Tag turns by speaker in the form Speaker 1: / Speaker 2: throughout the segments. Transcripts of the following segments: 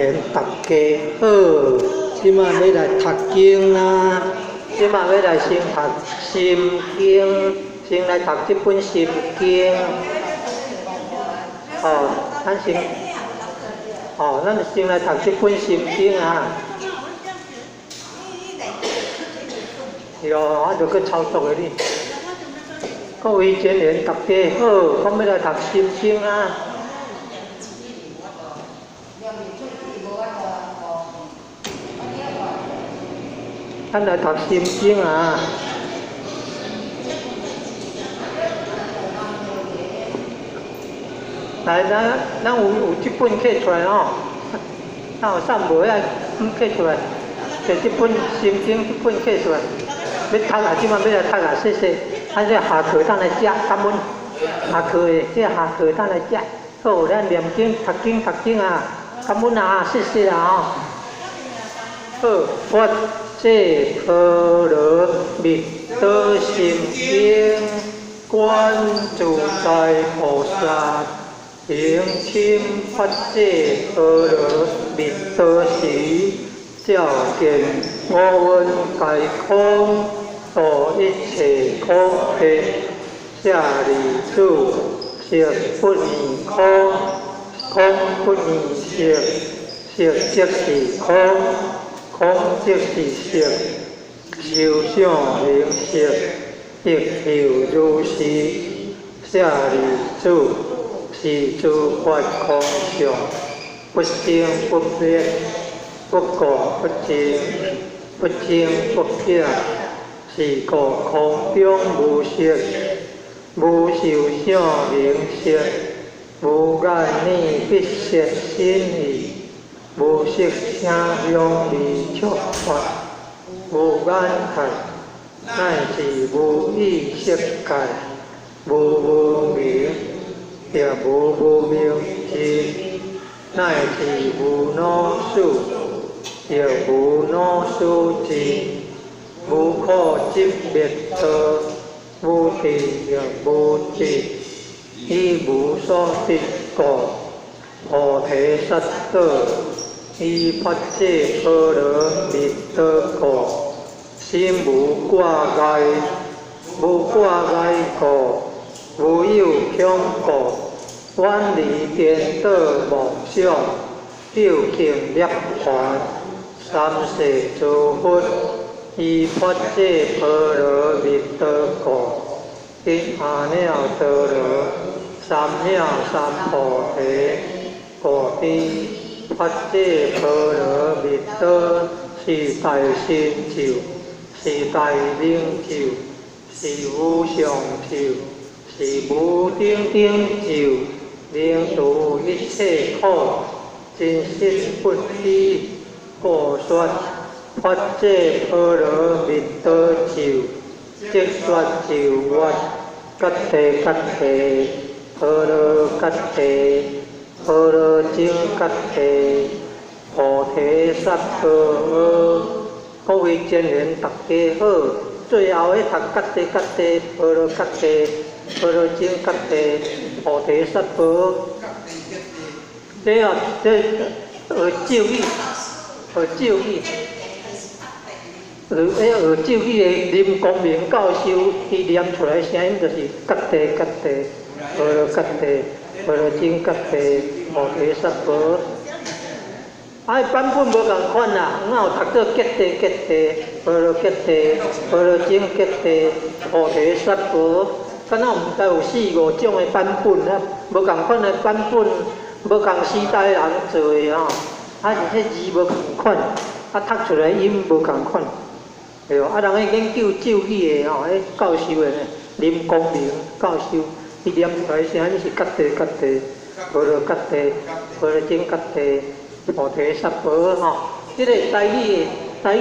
Speaker 1: 賢，大家好，這馬欲來讀經啊！這馬欲來先讀心經，先來讀這本心經。哦，咱先，哦，咱先來讀這本心經啊。喲，我就閣操作的你。各位證賢，大家好，講欲來讀心經啊！咱來讀心經啊！來，咱咱有有這本摕出來吼，咱有啥無遐摕出來？摕這本心經這本摕出來，欲讀啊！這馬欲來讀啊！謝謝。啊，這下課等來食，感恩下課的，這下課等來食。好，咱念經讀經讀經啊！感恩啊！謝謝啦吼。好，發這波羅蜜多心經，觀自在菩薩行深發這波羅蜜多時，照見五蘊皆空，度一切苦厄。舍利子，色不異空，空不異色，色即是空。空即是色，受想行識，亦復如是。舍利子，是諸法空相，不生不滅，不垢不淨，不增不減。是故空中無色，無受想行識，無眼耳鼻舌身意。無色聲香味觸法，無眼界，乃至無意識界，無無明，亦無無明盡，乃至無老死，亦無老死盡，無苦集滅道，無智亦無得，以無所得故，菩提薩埵。依發這波羅蜜多故，心無掛礙，無掛礙故，無有恐怖，遠離顛倒妄想，究竟涅槃，三世諸佛依發這波羅蜜多故，得阿耨多羅三藐三菩提果地。發這波羅蜜多是大神咒，是大明咒，是無上咒，是無頂頂咒，能除一切苦，真實不虛。故說發這波羅蜜多咒，即說咒曰：揭諦揭諦，波羅揭諦。波羅僧揭諦，菩提薩婆訶。各位證賢，大家好。最後彼讀揭諦揭諦，波羅揭諦，波羅僧揭諦，菩提薩婆訶。這哦，這學咒語，學咒語。學學咒語的林光明教授，伊念出來聲音就是揭諦揭諦，波羅揭諦。波羅僧揭諦，菩提薩婆訶。啊，版本無仝款啦，我有讀做揭諦揭諦，波羅揭諦，波羅僧揭諦，菩提薩婆訶。敢若毋知有四五種的版本啊，無仝款的版本，無仝時代的人做的吼，啊是彼字無仝款，啊讀出來音無仝款，對無？啊，人彼研究咒語的吼，彼教授的林光明教授。伊念出來聲音是揭諦揭諦，波羅揭諦，波羅僧揭諦，菩提薩婆訶吼。這個台語的台語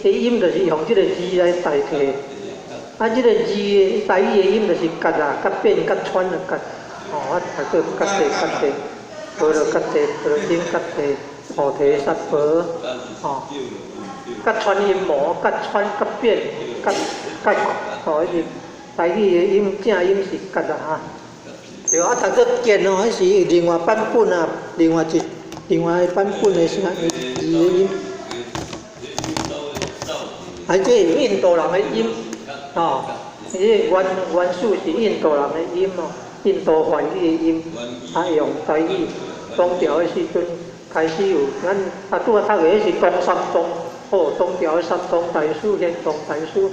Speaker 1: 的音就是用這個字來代替。啊，這個字的台語的音就是揭啊，揭變揭穿的揭。吼，啊，讀做揭諦揭諦，波羅揭諦，波羅僧揭諦，菩提薩婆訶吼。揭穿陰謀，揭穿揭變揭揭，吼，彼是。台語的音正音是揭啊哈，對啊，讀做見哦，彼是另外版本啊，另外一另外版本的是字的音，啊，這是印度人的音，哦，這原始是印度人的音哦，印度梵語的音，啊，用台語，唐朝的時陣開始有，咱啊拄仔讀的是唐三藏，哦，唐朝的三藏大師、玄奘大師，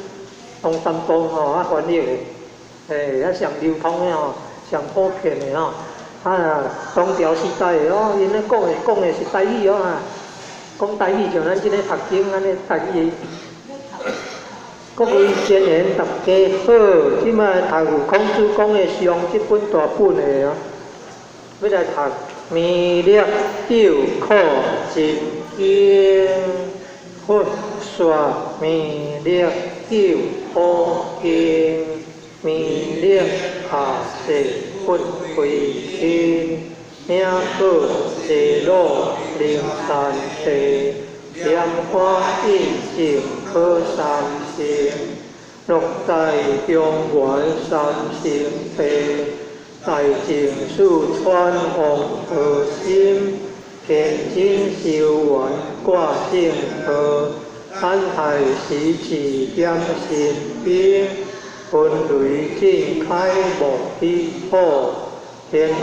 Speaker 1: 唐三藏吼啊翻譯的，欸，啊上流通的吼，上普遍的吼。啊，唐朝時代的哦，𪜶咧講的是台語哦啊，講台語像咱這个讀經按呢台語。各位善緣大家好，這擺讀有孔子講的上這本大本的哦，欲來讀彌勒救苦真經，佛說彌勒救苦經，彌勒下誓不悔心，名號西魯靈山地，蓮華印證可三乘，六代中原三聖地，大淨四川王和心，天津修緣掛正號，安海時智點神兵。分雷震開無彼土，天下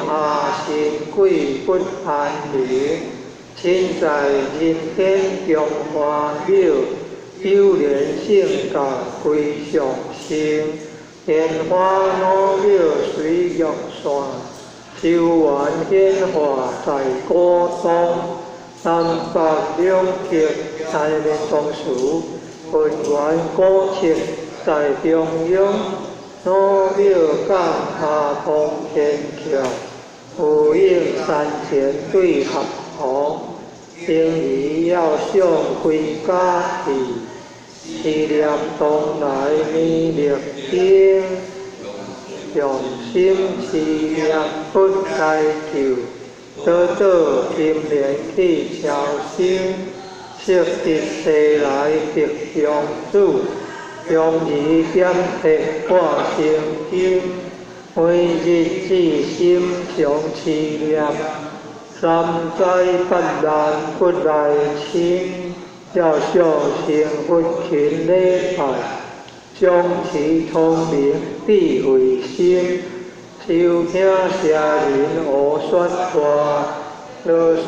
Speaker 1: 神鬼不安寧。身在人天中華廟，有緣聖教歸上升。蓮花老廟隨玉山，修緣顯化在古東。南北兩極在蓮宗寺，渾圓古蹟在中央，老廟降下通天橋，呼應山前對合同，平兒要上歸家去，持念東來彌勒經，用心持念佛來救，倒倒金蓮去超生，色得西來吉祥子。用儀點鐵掛成金，每日至心常持念，三災八難不來侵。要想成佛勤禮拜，常持聰明智慧心，收聽聲人學說話，螺旋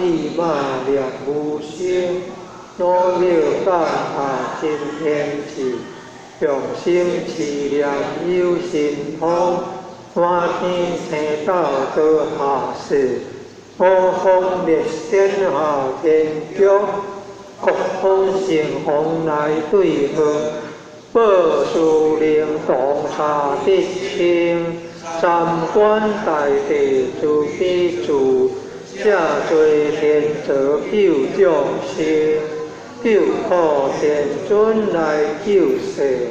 Speaker 1: 意馬念無聲。老廟降下真天智，用心持念有神通，滿天星斗都下世，五方列天下天宫，各方神王來對方，報事靈同查得清，三官大帝慈悲住，正做天道救眾生。救苦天尊來救世，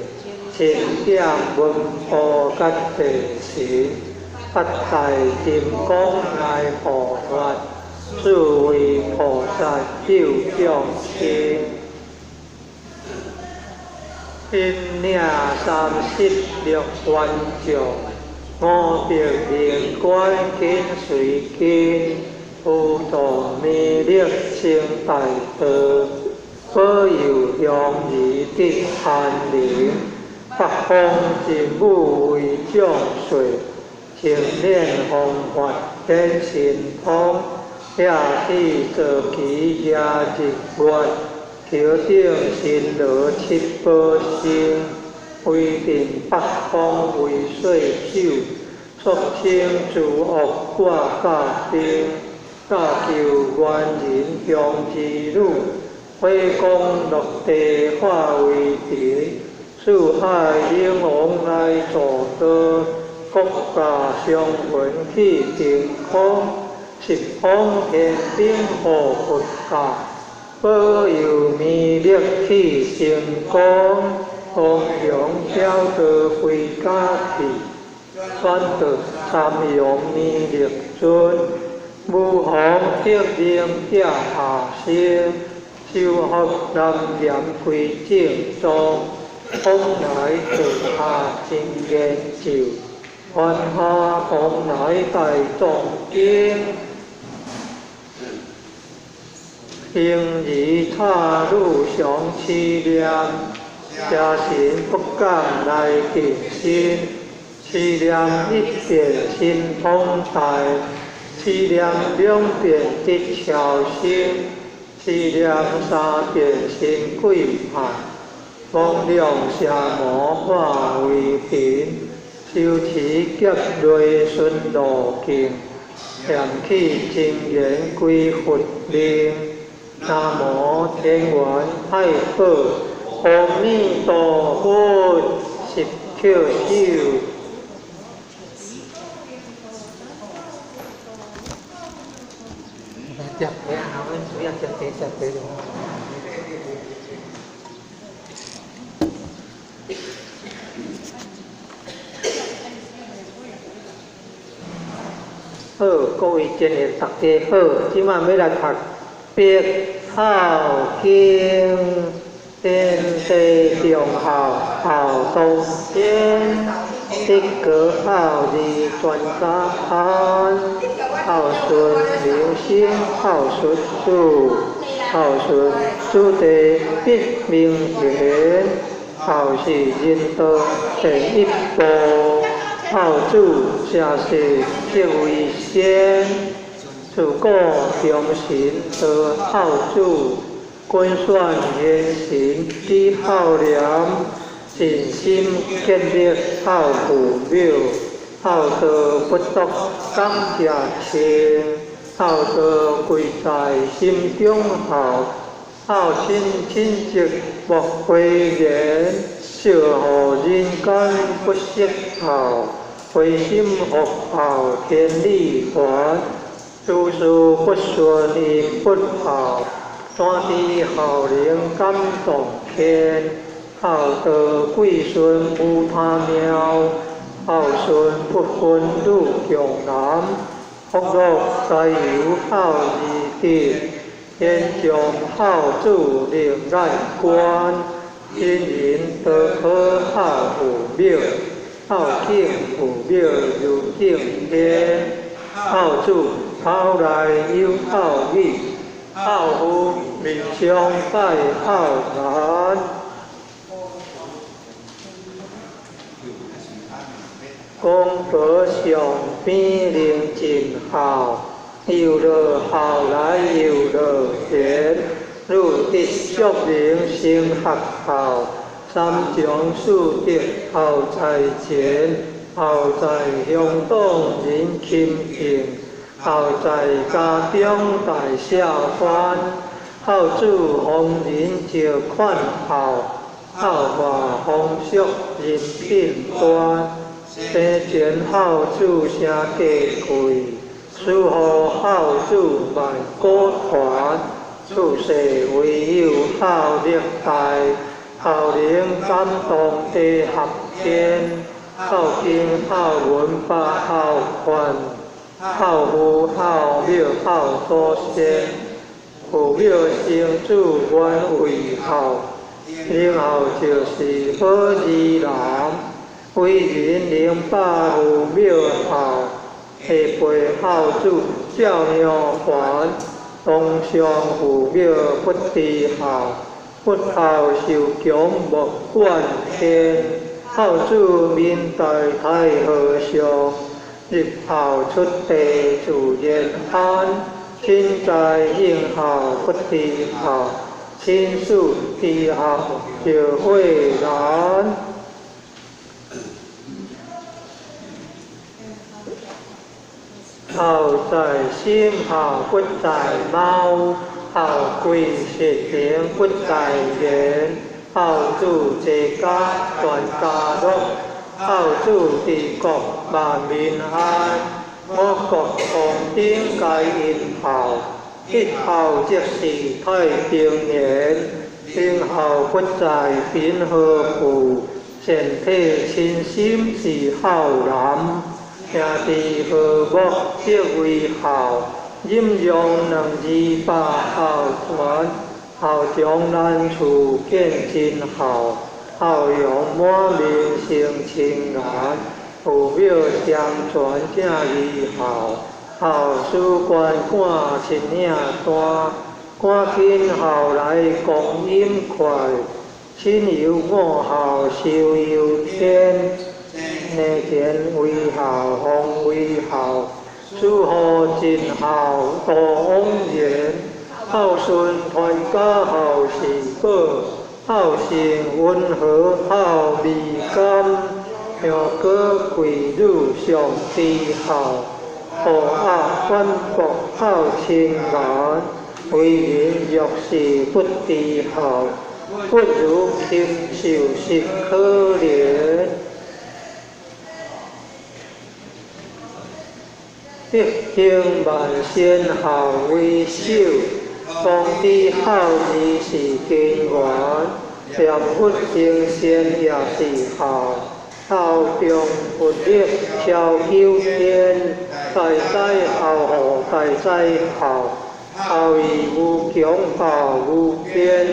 Speaker 1: 钦點文武佮地神，八大金剛來護法，四位菩薩救眾生。引領36萬眾，500靈官緊隨跟，輔助彌勒成大道。保佑鄉里得安寧，八方真武為眾說，清練方法顯神通，遐起坐騎遮日月，頭頂神羅七寶星，威震八方為歲首，肅清諸惡掛甲兵，搭救原人鄉兒女。火光落地化為塵，四海靈王來助道，國家雙魂去淨空，十方天兵護佛教，保佑彌勒去成功，弘揚曉道歸家去，轉到三陽彌勒尊，無妨得靈者下生。修福南岩歸正宗，往來道下真言咒，幻化蓬萊大藏經。婴儿插女常持念，邪神不敢来近身。持念一遍神通大，持念兩遍得超生，持念三遍神鬼怕。魍魎邪魔化為雲，修持劫累順路徑，念起真言歸佛命。南無天元太保，阿彌陀佛，十叩首。食茶啊，阮主要食茶食茶就好。好，各位真贤，大家好，這擺欲來讀《白孝經》，天地眾孝，孝當先，德高孝義全家安，孝順民生孝順子，孝順子弟必明賢，孝是人道第一步。孝子社稷則為先，自古忠臣多孝子，君選賢臣之孝廉，盡心竭力孝父母，孝道不獨感謝親，孝道貴在心中孝，孝親親戚莫諱言，惜乎人間不識孝。回心復孝天理還，諸事不順亦不孝，怎知孝能感動天？孝道貴順無他妙，孝順不分女強男，福樂在由孝而得，天將孝子令眼觀，親人多可孝父母。孝敬父母如敬天，孝子口內有孝語，孝父面上帶孝顏。功德上邊能盡孝，又樂孝來又樂賢，汝得淑能成學孝。三從四德孝在前，孝在鄉黨人親敬，孝在家中大孝歡，孝子逢人就勸孝，孝化風俗人品端，生前孝子聲價貴，死後孝子萬古傳，處世唯有孝力大。孝能感動地合天，孝經孝文八孝勸，孝父孝母孝祖先，父母生子原為孝，能孝就是好兒男，為人能把父母孝，下輩孝子照樣還，當上父母不知孝。不孝受強莫怨天，孝子明代太和尚，入孝出地自然安。親在應孝不知孝，親死知孝就會難。孝在心，孝不在貓。孝貴實情不在言，孝子齊家全家樂，孝子治國萬民安。五穀豐登皆因孝，一孝即是太平年。行孝不在貧和富，善體親心是孝男。兄弟和睦則為孝。忍讓兩字百孝傳，孝長難處見真孝，孝容滿面生清顏，父母相傳正義孝，孝子觀看親影單，趕緊後來光陰快，親猶五孝壽憂天，年前為孝，方為孝，事後盡孝多枉然。孝順傳家孝是寶，孝性溫和孝味甘，香哥貴女上知孝，和鴨反駁孝親難，為人若是不知孝，不如禽獸實可憐。德行萬善孝為首，當知孝義是根源，念佛行善也是孝，孝中佛力超九天，大哉孝孝大哉孝，孝義無窮孝無邊，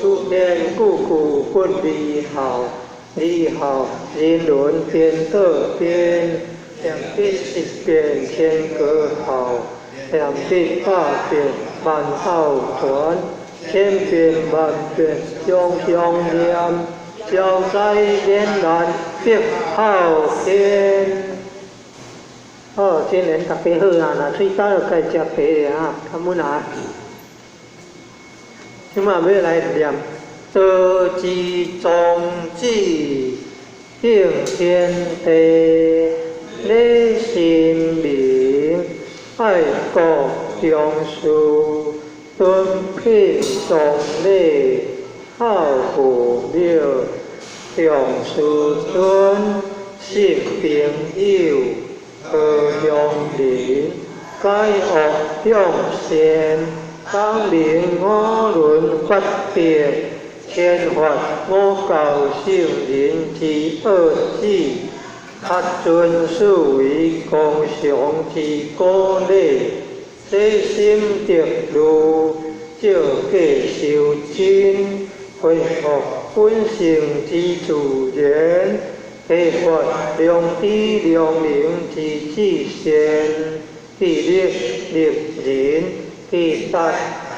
Speaker 1: 出言句句不離孝，離孝人倫顛倒變，念得十遍千個孝，念得百遍萬孝全，千遍萬遍常常念，消災免難得孝天。好，今年大家好啊！若喙焦就該食茶啊，感恩啊！這馬欲來念道之宗旨，敬天地，禮神明，愛國重視，敦品崇禮，孝父母，重師尊，信朋友，和鄉鄰，改惡向善，講明五倫八德，天法五教聖人之奧旨，恪遵四維公常之古禮，洗心滌慮，照過修真，恢復本性之自然，開發良知良能之至善，致力立人，致達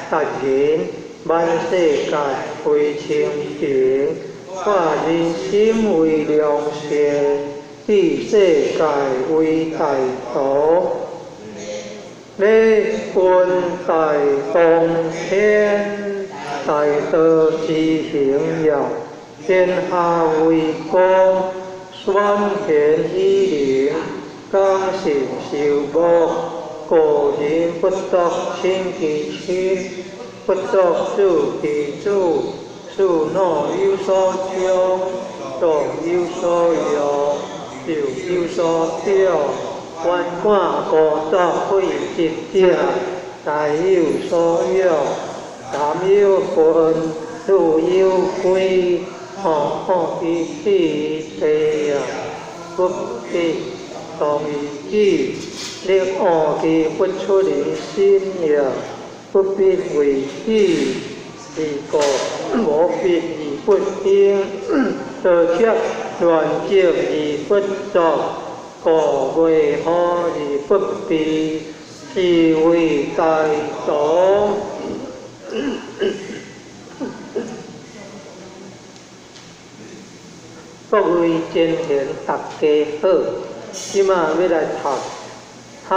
Speaker 1: 達人，萬世界為清淨，化人心為良善，治世界為大道，禮運大當天，大道之行也，天下為公，選賢與能，講信修睦，個人不得親其親，不得子其子，事腦有所長，動有所用，受有所得，懸掛孤獨廢疾者，大有所養，男有分，女有歸，吼吼其地地啊，不必當於己，力惡其不出人心也，不必為己，是故無必而不應，道賊亂積而不作，故未好而不避，是謂大道。各位前賢，大家好，這馬欲來讀《太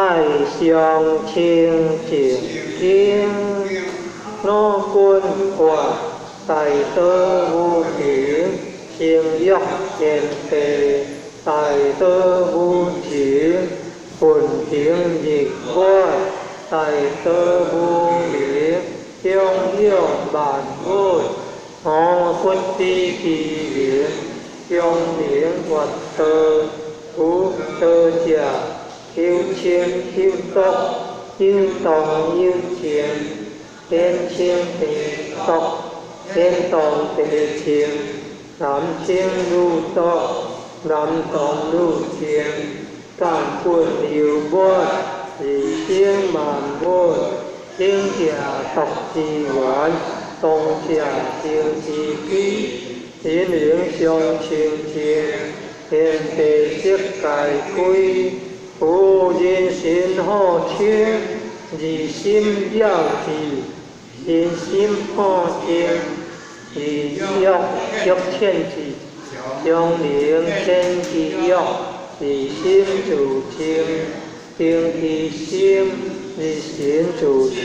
Speaker 1: 上清淨經》，老君話大道無形，成育天地；大道無情，運行日月；大道無名，養育萬物。吾不知其名，常名曰道。夫道者，有清有濁，有動有靜，天清地濁，天動地靜，男清女濁，男動女靜，根本有物，自生萬物。靜者獨之源，動者生之基，人靈相清淨，天地色界歸。夫人心好清，二心了智，真心破淨，離欲欲遣智，常能遣其欲，自心自清，定其心，日神自清，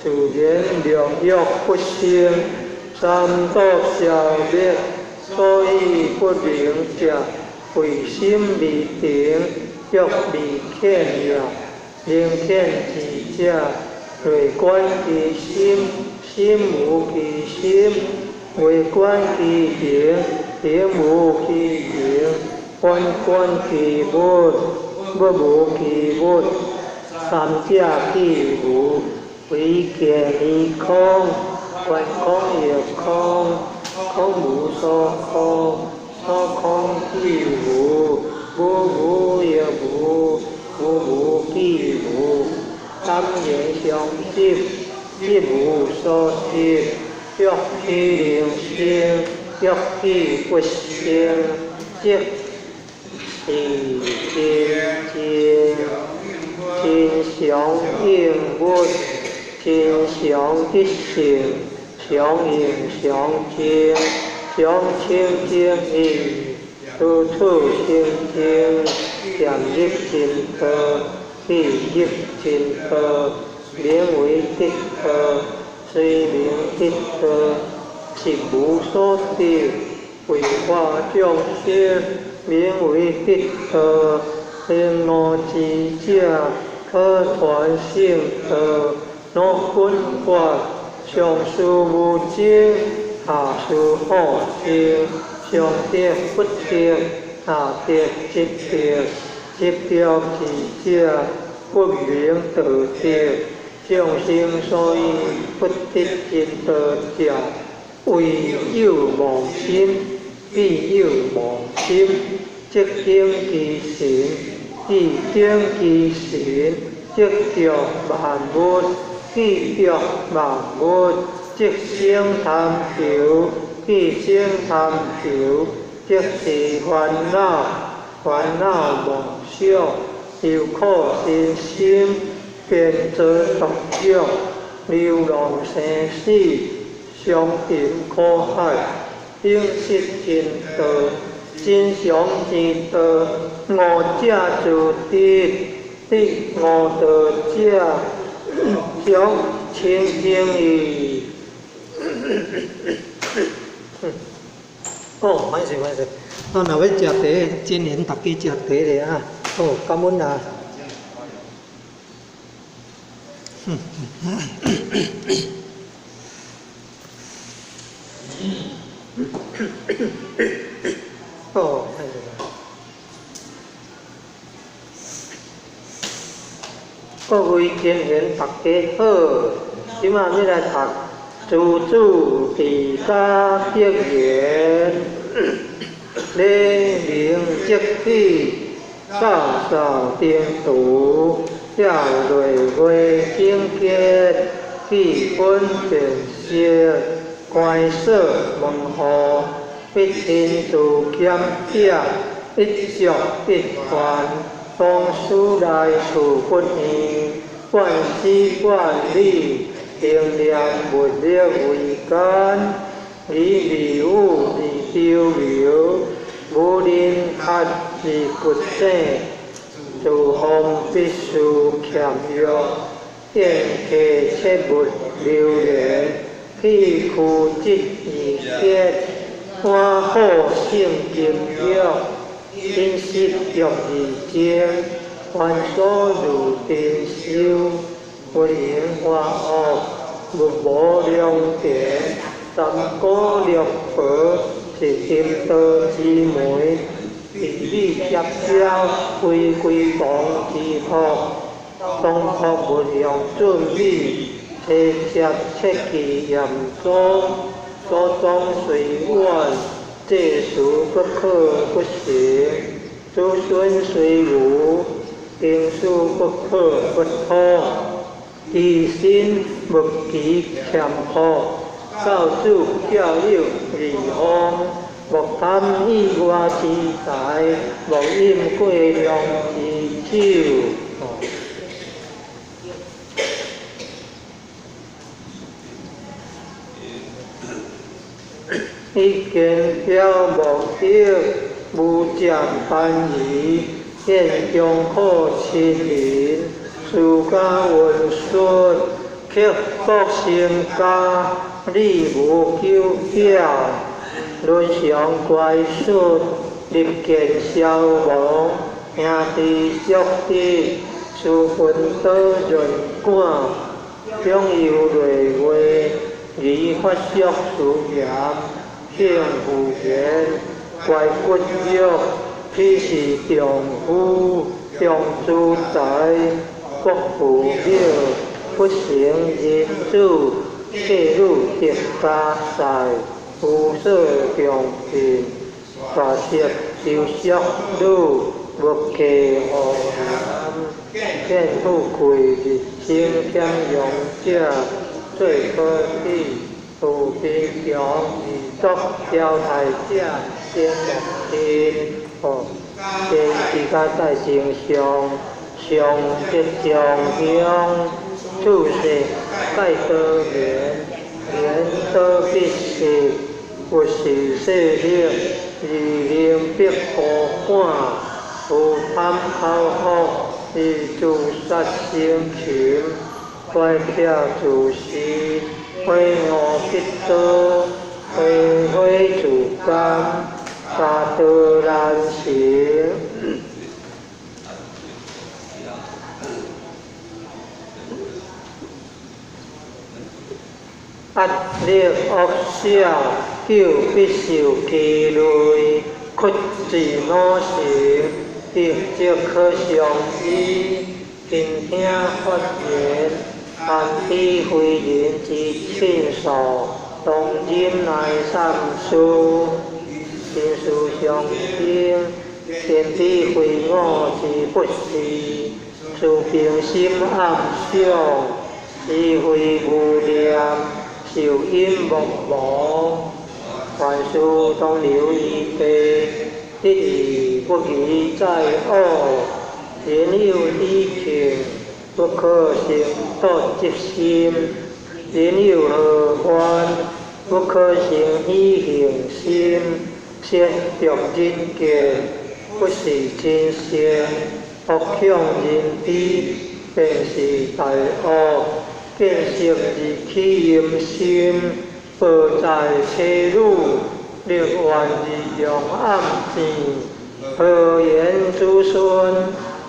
Speaker 1: 自然兩欲不生，三毒消滅，所以不能食，為心未定，欲未遣也。能遣智者，若觀其心，心無其心；若觀其行，行無其行；反觀其物，物無其物。三者既無，唯見於空，觀空亦空，空無所空，所空既無，無無亦無，無無既無。三緣相執，執無所執，欲彼能生，欲彼不生，即是真淨。真常應物，真常得性，常應常淨，常清淨義，處處清淨，漸入真道，彼入真道，名為得道，雖名得道，實無所得，為化眾生，名為得道。行路智者，可傳聖道，若本法，上士無爭，下士好爭，上得不得，下得即得，執著智者，不名道得。眾生所以不得真道者，為有妄心，彼有妄心，即頂其神，既頂其神，即著萬物，既著萬物，即生貪求，既生貪求，即是煩惱，煩惱妄想，憂苦身心，便造毒藥，流浪生死，相沉苦海，永失真道，真常之道，悟者自得，得悟道者，常清淨矣。哦，歹勢歹勢，我若欲食茶，真緣大家食茶咧啊！好，感恩啊！哦，歹勢。各位真緣大家好，這馬欲來讀諸子治家格言，黎明即起，掃掃燈廚，照內月整潔，氣氛便色，關鎖門戶，必親自檢點，一粥一飯，當思來處不厭，萬絲萬縷，凝念物力為干，以迷霧而漂流，無寧渴而不醒，廚房必須儉約，宴客切勿流連，氣虛則易結，碗好勝金玉，飲食欲而精，繁瑣如珍饈，不能化惡，勿無良田，三姑六婆是金道之門，地理協調，非歸王之福，東坡勿用準米，妻妾切忌嚴宗，祖宗雖遠，祭祀不可不成，子孫雖愚，經書不可不通，其身勿忌儉樸，教子教幼義方，莫貪意外之財，莫飲過量之酒。以見表目的，無佔攀疑，現中可親仁，私家文術，刻薄成家，理無糾表，倫常乖術，立見消亡，兄弟相敵，私分多潤管，長幼累月，儀法俗殊嚴，幸福言，乖骨肉，鄙視丈夫，長子財，國父廟，不成人子，嫁女得家婿，無所長進，大色修淑女，無嫁何言，見富貴日生俭用者，最可喜，富貧窮而作調太者，天目天，哦，天之家在正上，上吉上香，處世蓋多言，言多必失，不是勢力，而能逼孤寒，無貪口福，而自殺生擒，乖巧自私，悔悟必多，悔悔自甘，大道難行。壓力惡小，久必受其累，屈志惱成，得則可相依，傾聽法言，安知非人之親屬，當忍耐三思，心思相應，天知非我之不是，思平心暗想，是非無念。受因莫忘，凡事當留餘地，得意不疑在惡，人有理情，不可生妒嫉心；人有何願，不可生喜行心。善著人見，不是真善；惡向人知，便是大惡。見色而起淫心，報在妻女，立願而用暗箭，何言子孫？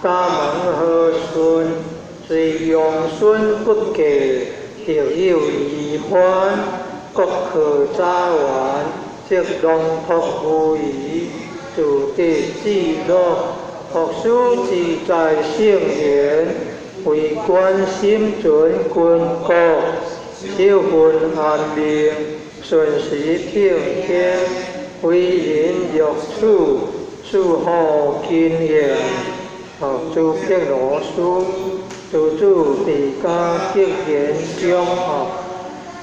Speaker 1: 家門何順？雖用孫不嫁，得有疑患，國可早完，則狼砣無疑，自得自樂，學師自在聖賢。為官心存君國，守分安命，順時聽天，為人若處，事好經驗。哦，諸別羅書，諸主地家結言中哦，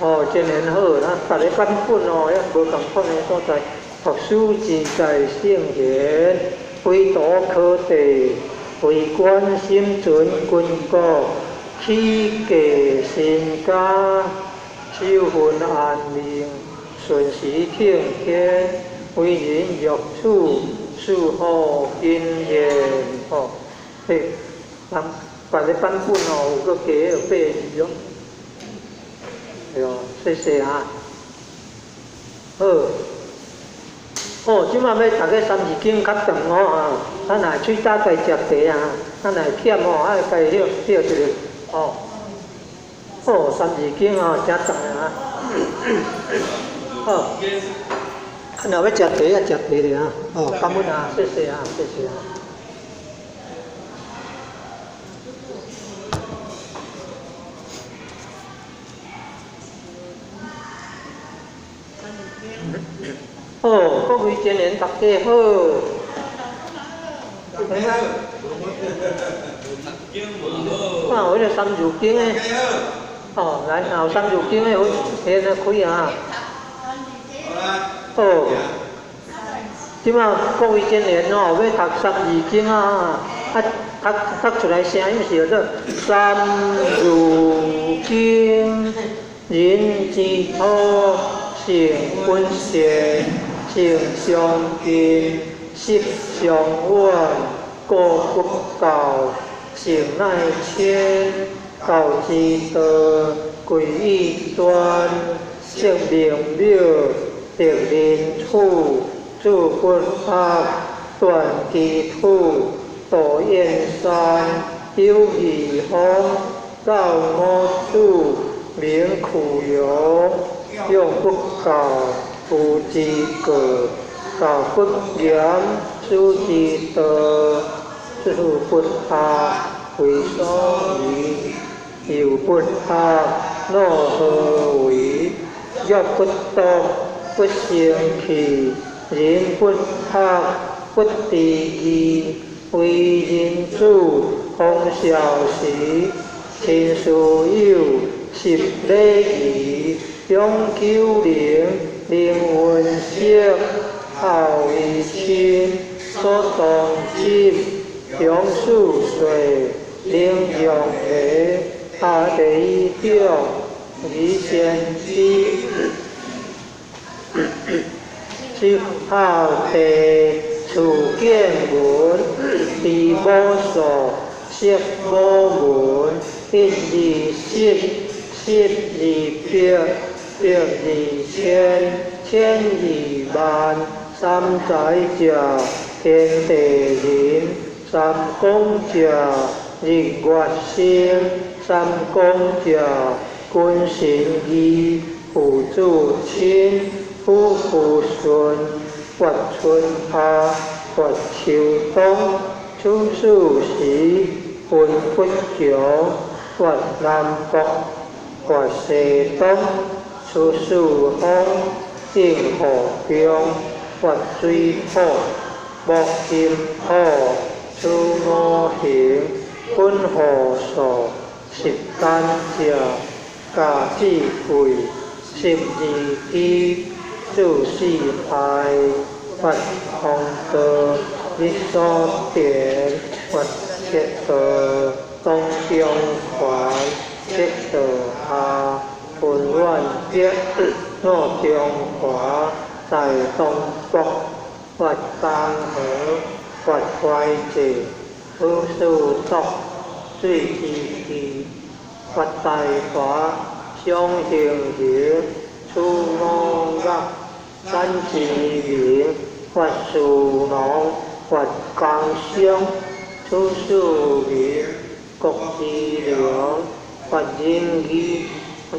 Speaker 1: 哦，真緣好，咱逐个版本哦，也無仝款的所在。學師自在聖賢，非徒可得。為官心存君國，起家身家，守分安命，順時聽天，為人若處，事好經驗。哦，嘿，咱別个版本哦，有閣加个八字哦。哎喲，謝謝啊。好。哦，這擺欲讀个三字經較長哦啊，咱若喙焦家食茶啊，咱若會忝哦，愛家歇歇一下哦。哦，三字經哦，誠長啊。好，啊，若欲食茶啊，食茶咧啊。哦，感恩啊，謝謝啊，謝謝啊。哦，各位真緣，大家好。看有彼个三字經的，哦，來，有三字經的，有現在開啊。哦，這擺各位真緣哦，欲讀三字經啊，啊，讀讀出來聲音是叫做三字經，人之初。成本善，性相近，習相遠，果不教，性乃遷，教之道，歸依專，釋名廟，得人處，住不學，斷機土，道燕山，有義方，教五祖，名苦容，用不教，無之過，教不嚴，師之道，處不學，為所宜，幼不學，樂何為？欲不獨，不成器，人不學，不知義，為人子，方少時，親師友，習禮儀，長久靈，能聞色，孝義親，所當執，長四歲，能用禮，下第一長，宜先知，知孝地，處見聞，知母數，識母聞，一二十，十二百，百二千，千二萬，三才者，天地人，三光者，日月星，三光者，君臣義，父子親，夫婦順，發春夏，發秋冬，處四時，分不窮，發南北，發西東，出四方，應雨中，發水土，木金土，處五行，本雨數，十干者，甲子季，十二支，住四海，發黃道，日所電，發赤道，東中環，赤道下，分遠北，五中華，在東北，發江河，發懷濟，處四篤，水之氣，發大華，雙行人，處五岳，山之名，發士農，發工商，處四民，國之糧，發仁義，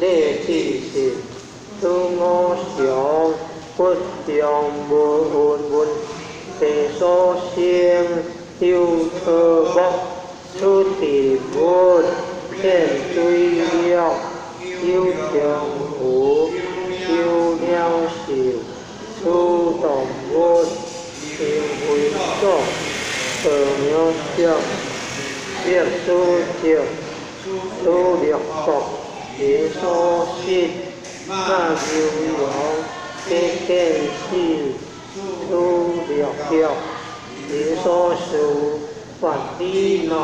Speaker 1: 禮智信，處五常，不常無聞，地所生，有草木，處地物，遍水陸，有長湖，有鳥獸，處動物，行為所，道名色，滅所寂，處六國，人所失，馬牛羊，皆見死，處六欲，人所事，發喜怒，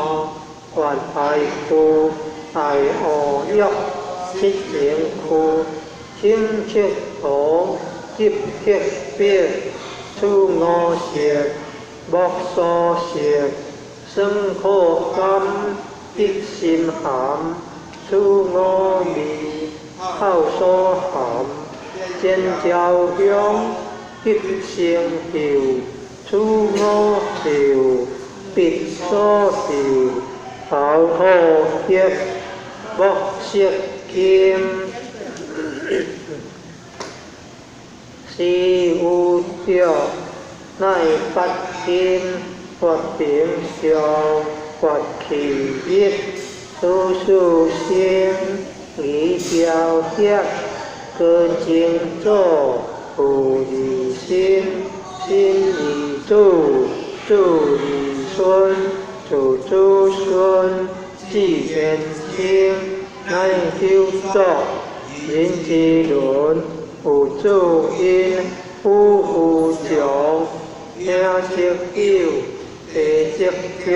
Speaker 1: 發愛怖，愛惡欲，七情區，清赤圖，急黑白，處五色，目所色，酸苦甘，得心寒，處五味，口所含，見焦香，急生嗅，處五嗅，鼻所嗅，喉呼吸，目色金，思有著，乃發心，發平相，發氣入，處四生，離雕刻，歌經祖，父二心，心二子，子二孫，子子孫，至元清，乃修作，人之倫，父子因，夫婦窮，兄則友，弟則兄，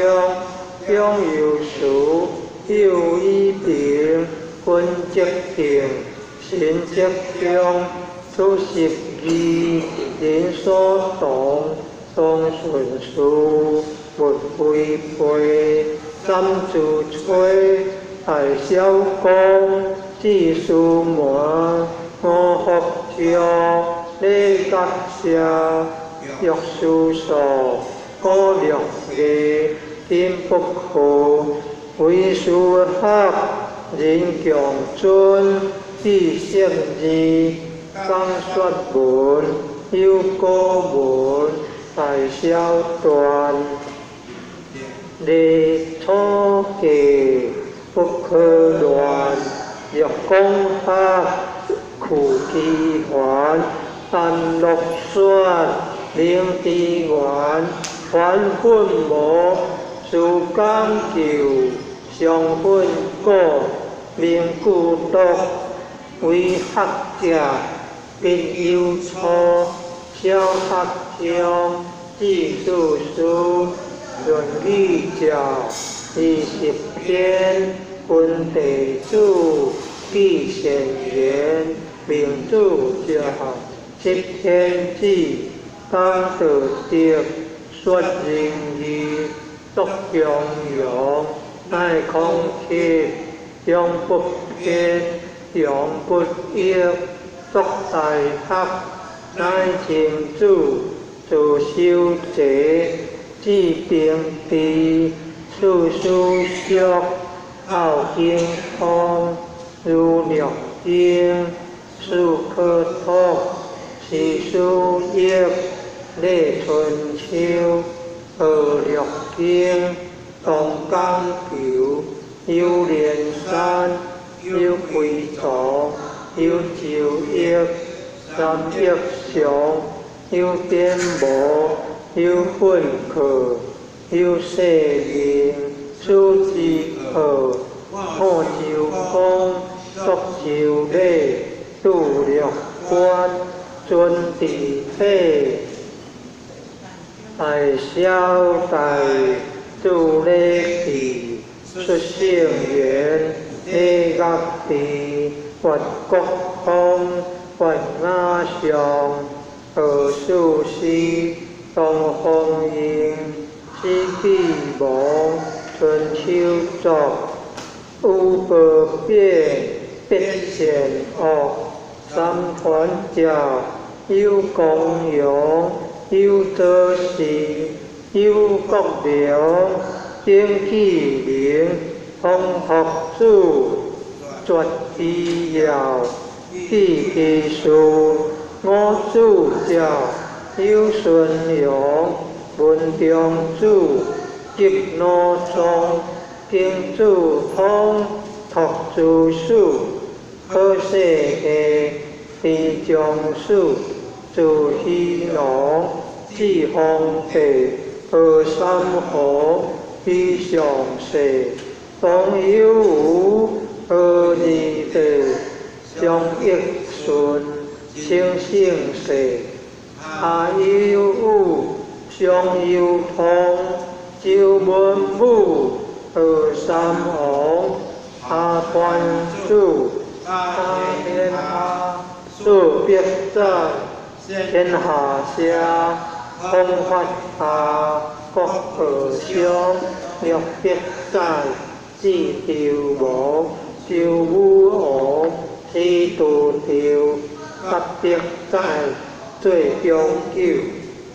Speaker 1: 長有慈，幼以平，君則敬，臣則忠，處出十二，人所同，當順事，勿違背，三自吹，大小公，智書門，五福將，禮覺舍，玉書所，古略藝，金不去，唯師學，人強尊，智勝字，講說文，有古文，大小斷，禮初記，不可亂，若講學，苦機環，安樂說，靈智源，還粉無，事講究，上粉果，明句讀，為學者，必有初，小學將，智術師，論語教，20篇，分地主，記善言，明主教，七天子，講道德，說仁義，作中庸，乃孔貼，永不偏，永不易，作大學，乃曾子，自修齊，治平治，處書俗，孝經通，儒略經，士可託，詩書易，禮春秋，河略經，東講求，有連山，有歸藏，有周易，三億上，有典無，有訓課，有世命，此之學，五洲風，作周禮，度略觀，尊治體，大小大，注禮記，出聖言，禮樂治，越國風，越雅上，何事師，東方英，史記亡，春秋作，有褒貶，必善惡，三團教，有公羊，有左氏，有國梁，丁啟明，方學子，絕之要，記其事，五子教，有孫陽，文中子，集奴宗，經子通，託諸史，可世下，地將史，自虛農，至方帝，何三河，比上世，東有無，何二帝，張益順，清聖世，下有武，上有通，周文武，何三王，阿團子，阿天下，四百載，天下社，風發下，國和商，600載，至周王，周武王，始都周，800載，做長久，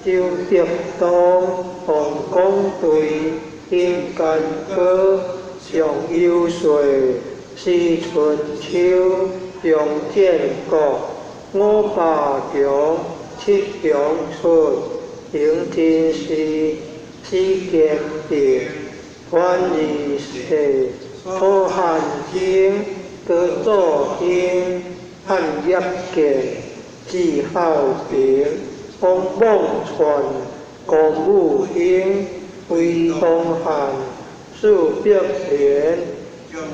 Speaker 1: 周德宗，王公隊，丁干哥，上有歲，始春秋，楊建國，五霸強，七雄出，行真師，始建定，反二世，楚漢興，高祖興，漢業建，至孝平，王莽篡，公武興，魏東漢，400年，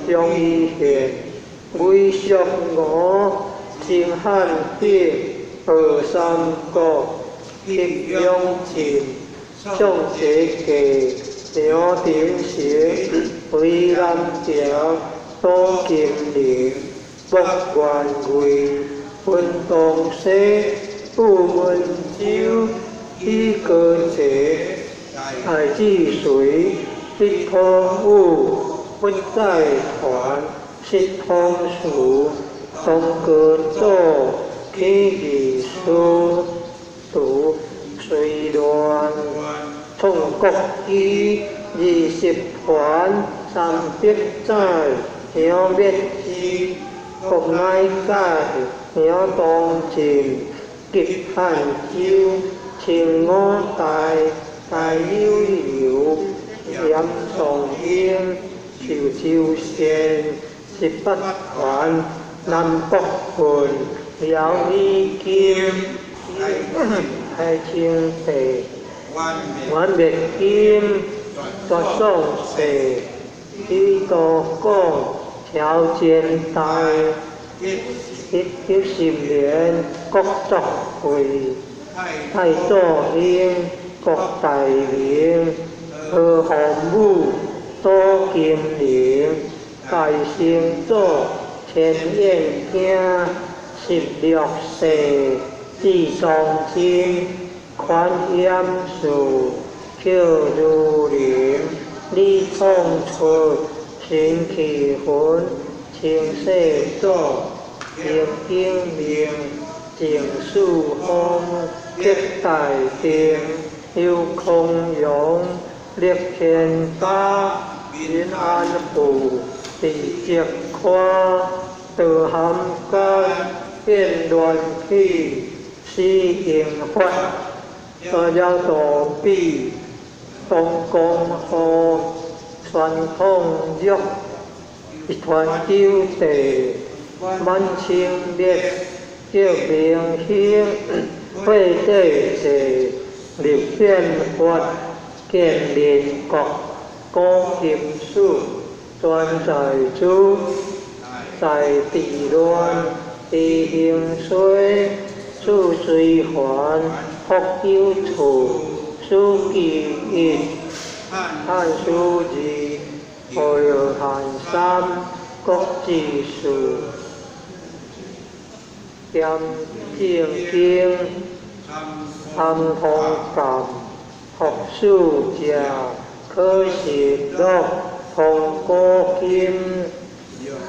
Speaker 1: 張伊憲，魏相吳，秦漢鼎，二三國，葉永進，宋齊記，梁廷成，魏南朝，左金陵，卜元瑞，分東西，布門洲，以高濟，大智隨，一土武，不在團，實通事，東高祖，起義師，讀隨亂，創國基，20團，300載，楊滅智，國乃解，楊東晉，吉漢州，清五代，大悠悠，嚴崇英，壽州縣，18團，南國郡，廖以金，太清帝，阮滅金，絕喪世，許多講，喬前代，110年，國作會，太祖興，國大明，何鴻武，左金陵，大成祖，千燕京，16世，至宗真，寬嚴寺，寇如林，李創出，辛棄魂，清世祖，林景明，鄭樹峰，北大定，游康陽，立天家，林安富，李澤寬，杜涵甲，變亂起，史英發，多了道比，東江河，傳統玉，一團九地，滿清滅，叫明興，會帝制，立憲法，建民國，古今史，全在主，在地亂，地興衰，四隨環，福有處，史記一，漢書二，阿羅漢三，國志四，兼正經，參通鑑，學士者，可信錄，通古今，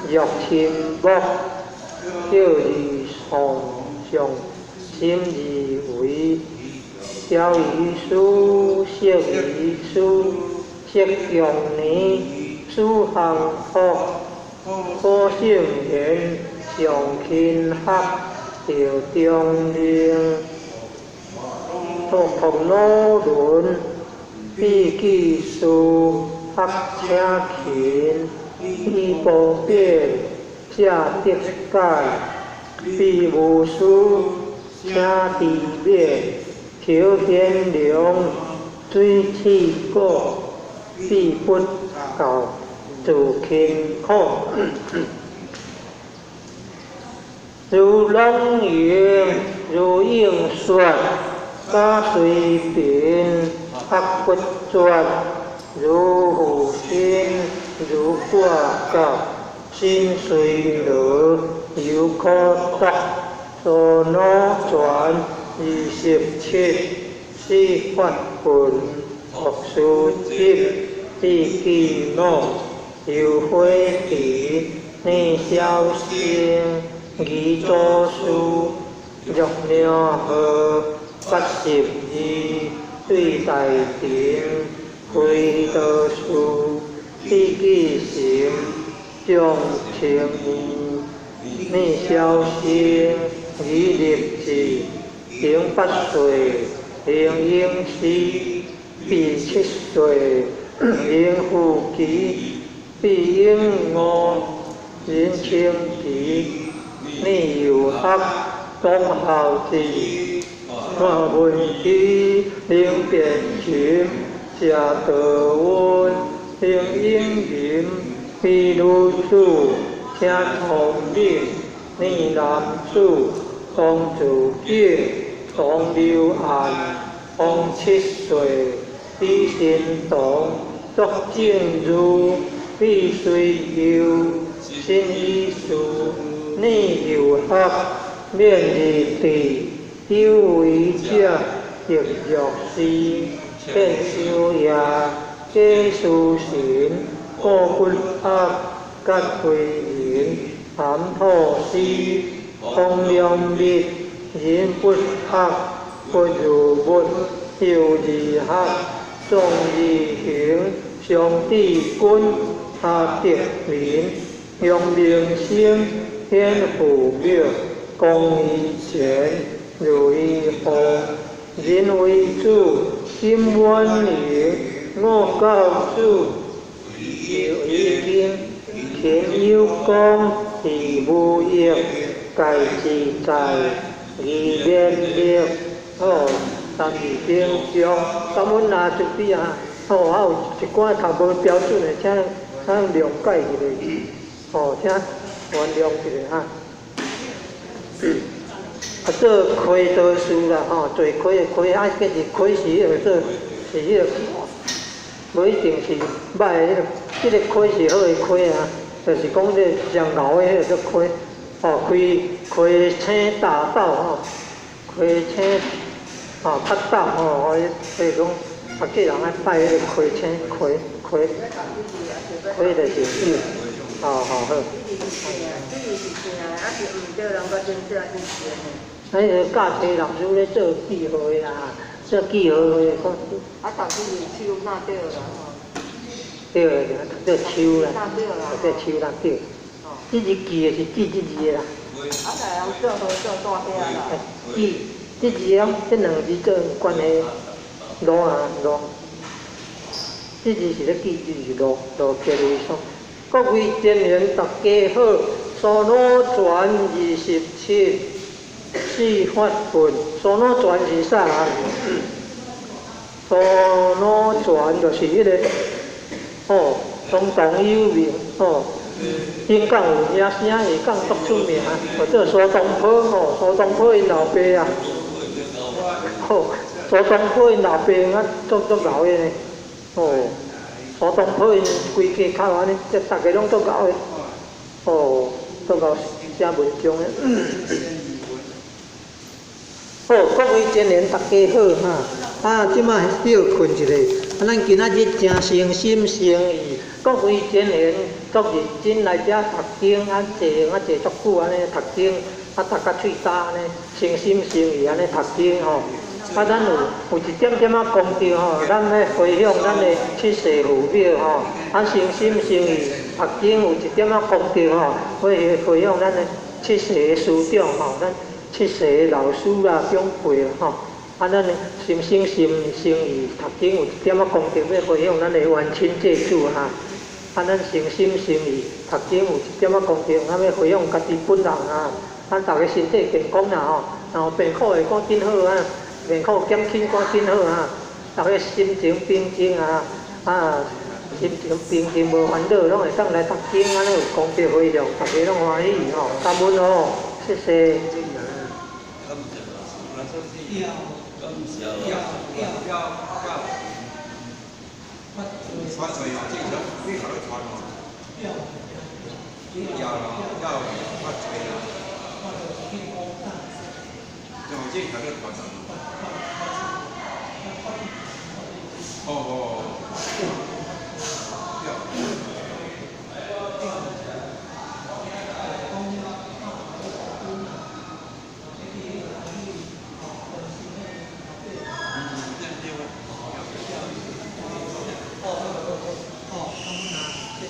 Speaker 1: 玉清木，叫二宋上，心而為，蕭醫師，釋醫師，釋強年，史行福，古聖賢，上勤學，趙中令，托托魯倫，筆記書，學請勤，李寶變，謝德解，畢無師，請知勉，邱顯良，水刺果，畢不教，自勤苦，如朗盈，如應說，假隨平，學不絕，如負心，如掛角，心隨羅，猶可讀，左腦傳27，四法分，學書集，筆記腦，游火池，念小生，儀祖師，玉娘河，82，對大庭，回道士，筆記成，張清義，念小生，李立志，零8歲，林英師，毕7歲，林富基，畢英五，林清奇，聂有學，董孝志，馬文基，林變琴，謝德溫，林英林，畢女子，請聰明，聂男子，董子景，董劉安，王7歲，李新東，卓正如，畢隨佑，新醫師，聂有學，免二地，有為者亦若是，見修業，假殊神，過骨鴨，吉非人，含吐司，風量密，人不學，不如物，有二學，壯二行，上智君，下德民，揚名聲，顯父廟，公於前，如於後，人為主，心滿盈，五教主，有已經，勤有功，義無益，戒自在，義免力，哦，三字經上，感恩啊，出比啊，哦，還有一寡讀無標準的，請請諒解一下，哦，請原諒一下哈。啊，做開道士啦，吼，做開的開，啊，計是開是彼個做是彼個，無一定是歹的彼個，這個開是好的開啊，就是講這上𠢕的彼個叫開，哦，開開星大道吼，開星吼較大吼，所以講啊，叫人愛拜彼個開星開開開就是有，哦好好。
Speaker 2: 啊是毋對，人個真正真正
Speaker 1: 彼个教冊老師咧做記號的啦，做記號的講。
Speaker 2: 啊，讀這字手哪對啦吼？
Speaker 1: 對對，讀做手啦，讀做手啦對。這字記的是記這字的啦。
Speaker 2: 啊，大人做好做大遐啦。
Speaker 1: 記這字攏這兩字做有關係，路啊路。這字是咧記，就是路路客為所。各位善緣大家好，娑羅傳27，四法分。娑羅傳是啥啊？娑羅傳就是彼個，哦，相當有名，哦，香港有名聲，下港足出名，叫做蘇東坡，哦，蘇東坡𪜶老爸啊，吼，蘇東坡𪜶老爸啊，足足𠢕的呢，哦。蘇東坡𪜶規家口按呢，這逐家攏足𠢕的，哦，足𠢕寫文章的。好，各位善緣大家好哈，啊，這擺歇睏一下，啊，咱今仔日誠誠心誠意，各位善緣足認真來遮讀經，啊坐啊坐足久按呢讀經，啊讀甲喙焦按呢，誠心誠意按呢讀經吼。啊，咱有有一點點仔功德吼，咱欲回向咱的七世父母吼，啊，誠心誠意讀經有一點仔功德吼，回回向咱的七世的師長吼，咱七世的老師啊長輩吼，啊，咱的心心心誠意讀經有一點仔功德，欲回向咱的冤親債主哈，啊，咱誠心誠意讀經有一點仔功德，啊，欲回向家己本人啊，咱逐家身體健康啦吼，然後病苦會趕緊好啊。病苦減輕趕緊好啊！逐家心情平靜啊，啊，心情平靜無煩惱，攏會當來讀經，按呢有功德回向，逐家攏歡喜吼，感恩哦，謝謝。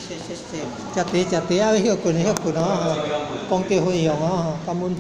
Speaker 1: 食茶食茶，仔欲歇睏歇睏哦，功德回向哦，感恩。